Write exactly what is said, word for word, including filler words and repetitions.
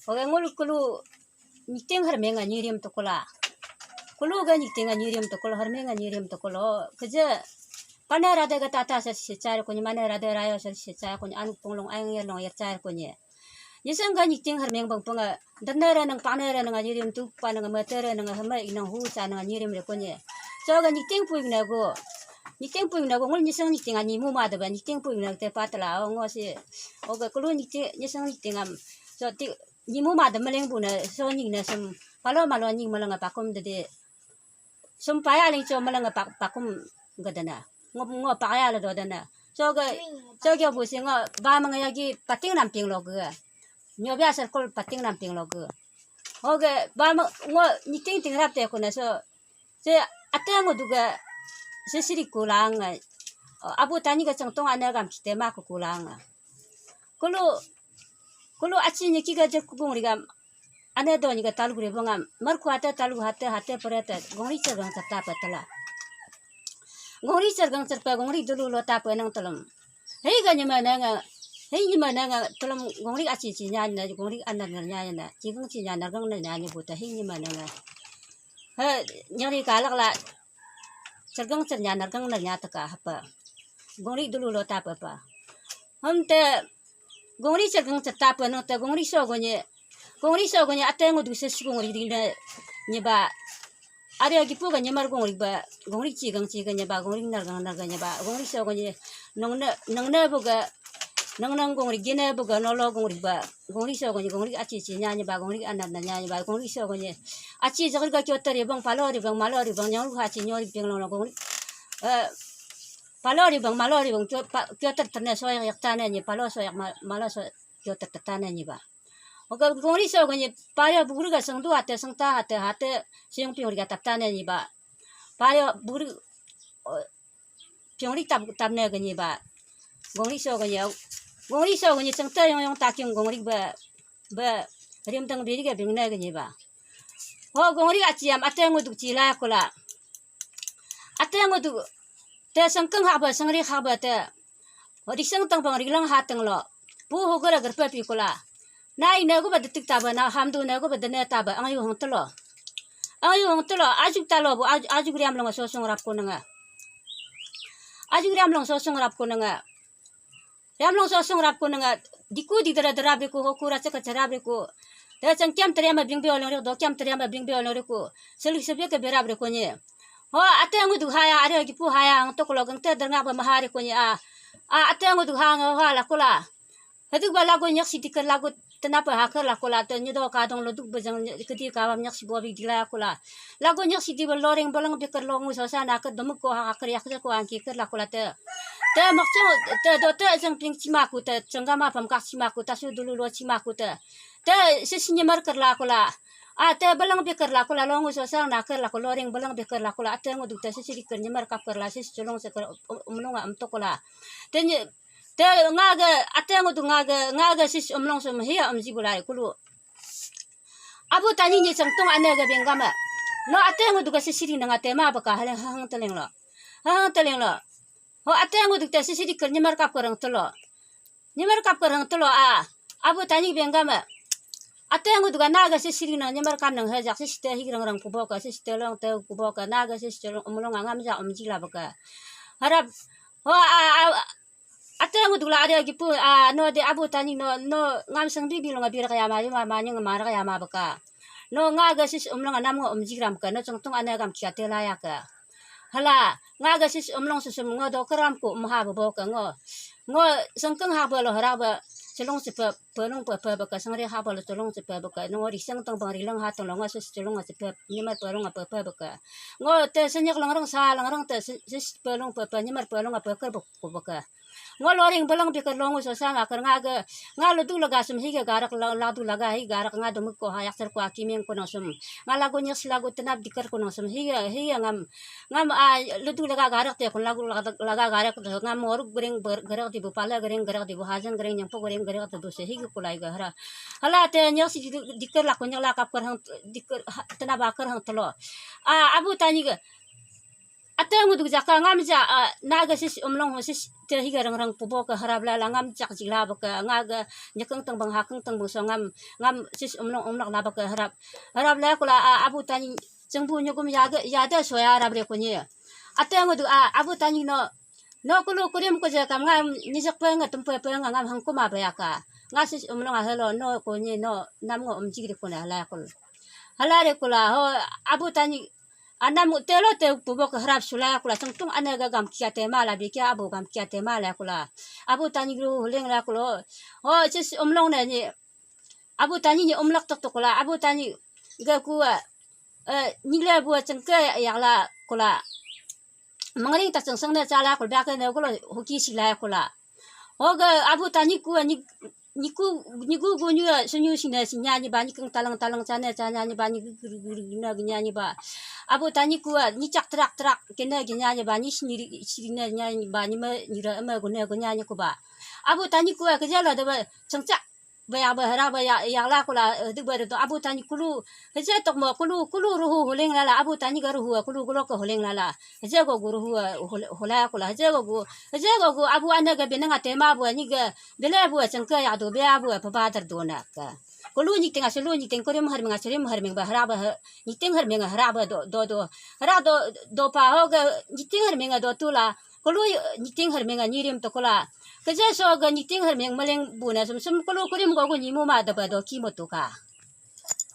Oke, ngul kulu nyiting hermenga nyirim tukula. Kulu ga nyiting nyirim tukul, hermenga nyirim tukul. O, keje pane rade ga tata ser sechar kunyi, mane rade rayo ser sechar kunyi, anu punglung ayang yerlong yerchar kunyi. Nyiseng ga nyiting hermeng bang punga, derne reneng pane reneng nyirim tu, pane nge mete reneng heme inang hu sa neng nyirim re kunyi. So ga nyiting puing nago. Nyiting puing nago, ngul nyiseng nyiting ani mu ma deba, nyiting puing nag te patela, o ngo si. Oke, kulu nyiting, nyiseng nyiting am. So ti nyimu ma de meleng bu ne, so nying ne sem, palo malo nying meleng pakum de de. Sem paya ling cho meleng pak-, pakum ge de ne. Ngo, ngo paya le do de ne. So ge, so ge bu si ngo ba meng ya gi pating nam ping lo ge. Nyo bia ser kol pating nam ping lo ge. Oke, ba meng, ngo nyiting ting rap te ku ne so. Se ate ngo duga se siri kulang. Abu tani ga changtong ane gam chite ma ku kulang. Kulu, kulu achi ni kiga jer ku gongri gam. Ane do ni ga talu gre bongam. Mar ku ate talu hate hate pere te gongri chergang cherta pe tela. Gongri chergang cherpa gongri dulu lo ta pe nang telem. Hei ga nyima nanga, hei nyima nanga telem gongri achi chi nya na gongri anar nar nya na. Chigang chi nya nargang na nya ni buta hei nyima nanga. He, nyari kalak la chergang chernya nargang narnya teka hapa. Gongri dulu lo tapa pa. Hum te gongri chergang chertapa no te gongri so gonye. Gongri so gonye ate ngudu ses gongri dine nyeba. Ari agi pu ganye mar gongri ba gongri chigang chigang nyeba gongri nargang nargang nyeba gongri so gonye nongne nongne buga nongnang gongri gine buga nolo gongri ba. Gongri so gonye, gongri achi chi nyanyi ba, gongri anat na nyanyi ba, gongri so gonye. Achi jagri ga kyotar ye bang palo ri bang malo ri bang nyong ha chi nyori ping lo gongri. Eh, palo ri bang malo ri bang kyo-, pa-, kyotar tane so yak tane ni palo so yak ma-, malo so kyotar tane ni ba. Oga gongri so gonye payo bugri ga sangdu hate sangta hate hate sing ping ri ga tap tane ni ba. Payo bugri, oh, Pyongri tab tabne ganyi ba. Gongri so ganyi. Gongri so ganyi changta yong yong taking gongri ba ba rimtang biri ga bingne ganyi ba. Ho gongri achiam ate nguduk chila kula. Ate nguduk te sangkang haba sangri haba te. Ho risang tang bang rilang hatang lo. Pu ho gara garpa pi kula. Nai nagu ba detik taba na hamdu nagu ba dene taba angayu hong telo. Angayu hong telo ajuk talo bu aj-, ajuk riam long sosong rap kunanga. Ajuk riam long sosong rap kunanga. Riam long sosong rap kunanga. Diku di dara dara briku hoku racha ka chara briku. Da chang kiam teriam bing bio long riku do kiam teriam bing bio long riku. Selu sebi ke berap riku ni. Ho ate ngudu haya are gipu haya ang toklo gangte derngak ba mahari kunyi a. A ate ngudu ha nga ha lakula. Haduk ba lagu nyak si dikar lagu tenapa hakar lakula te nyedo kadong loduk bejang kedi kawam nyak si bobi dila kula. Lagu nyak si diba loring balang bikar longu sosa nakar demuk ko hakar yak ko angki kar lakula te. Te makchung te do te jang ping chimaku te changgama pamkak chimaku tasu dulu lo chimaku te. Te sisinyamar kar lakula. A te balang bikar lakula longu sosang nakar laku loring balang bikar lakula ate ngudu te sisi dikar nyamar kapkar la sisi chulung sekar um-, umlung am tokula. Te nye-, te ngaga ate ngudu ngaga, ngaga sisi umlung sum hiya umji bulai kulu. Abu tani ni changtung ane ga bengama. No ate ngudu ga sisi di nanga tema baka hale hang teleng lo. Hang teleng lo. Ho ate ngudu te sisi dikar nyamar kapkar ang telo. Nyamar kap kerang telo a. Abu tani bengama. Ate ngudu ga naga sisiri na nyamar kam nang hajak sisite higrang rang kuboka sisite long te kuboka naga sisite long umlong ngam ja umjila baka. Harap ho a, a, ate ngudu la ade gipu a no de abu tani no no ngam sang bibi long abira kaya ma ma ma nyang mara kaya ma baka. No ngaga sis umlong anam ngo umjigram ka no chungtung ane gam kia tela ya ka. Hala, ngaga sis umlong susum ngo do keram ku umha babo ka ngo. Ngo sengkeng ha balo hara ba chelong sepe pelong pe pe baka sengri ha balo chelong sepe baka ngo riseng tong bang rilang ha tong lo ngo sis chelong sepe nyimar pelong pe pe baka. Ngo te senyak langrang sa langrang te sis pelong pe pe nyimar pelong pe ker bako baka. Ngo loring belang pikir longu sosa ngakar ngaga nga ludu laga sum higa garak la-, ladu laga hi garak nga dumuk ko hayak ser ko akimeng ko nang sum. Nga lagu nyes lagu tenap dikar ko nang sum higa, higa ngam, ngam a ludu laga garak te kun lagu laga, laga garak te ngam oruk gering ber-, garak dibu pala gering garak dibu hajan gering nyampo gering garak te dose higa kulai ga hara. Hala te nyes di-, dikar laku nyela kap kar hang dikar ha-, tenap akar hang telo. A abu tani ga Ate ngu duk jaka ngam ja, ah, naga sis umlong ho sis te higa rang rang pubo ke harap lala ngam jak jik laba ke ngaga nyekeng teng bang hakeng teng bang so ngam, ngam sis umlong umlak laba ke harap. Harap la kula, ah, Abu Tani chengbu nyugum yaga, yada soya harap re kunye. Ate ngu duk, ah, Abu Tani no, no kulu kurim ku je kam ngam nyijak pe nga tempe pe nga ngam hangkuma bayaka. Nga sis umlong ahelo no kunye no nam ngo umjik re kuna la kul. Hala re kula ho Abu Tani anam telo te pubo ke harap sula kula tengtung ane ga gam kia tema la bi kia Abu gam kia tema la kula. Abu Tani gru huling la kulo. Ho sis umlong ne ni Abu Tani ni umlak tok tok kula. Abu Tani ga ku, eh, nile bu chengke yak la kula. Mengering ta chengseng ne chala kul ba ke ne kulo huki sila kula. Ho ga Abu Tani ku ni niku niku gunyu sunyu sine sinya ni ba ni keng talang talang chane chanya ni ba ni guru guru na genya ni ba. Abu Tani ku ni chak trak trak kene genya ni ba ni sini sini nya ni ba ni me ni ra me gune genya ni ku ba. Abu Tani ku ke jala de ba chengchak ba ya ba hara ba ya ya la kula, eh, de ba do Abu Tani kulu. Heje tok mo kulu kulu ruhu huling lala Abu Tani ga ruhu kulu gulo ke huling lala. Heje go gu ruhu hul-, hula kula heje go gu heje go gu Abu ane ga binang ate ma bu ni ga bile bu chengke ya do be Abu pabadar do na ka. Kulu ni ting asulu ni ting kurim har ming asrim har ming ba hara ba ha-, ni ting har ming hara ba do do do hara do do pa ho ga ni ting har ming do tula. Kulu ni ting har ming ni rim to kula. Keje so ga ni ting har ming maling bu na sum sum kulu kurim go gu ni mu ma da ba do ki mo tu ka.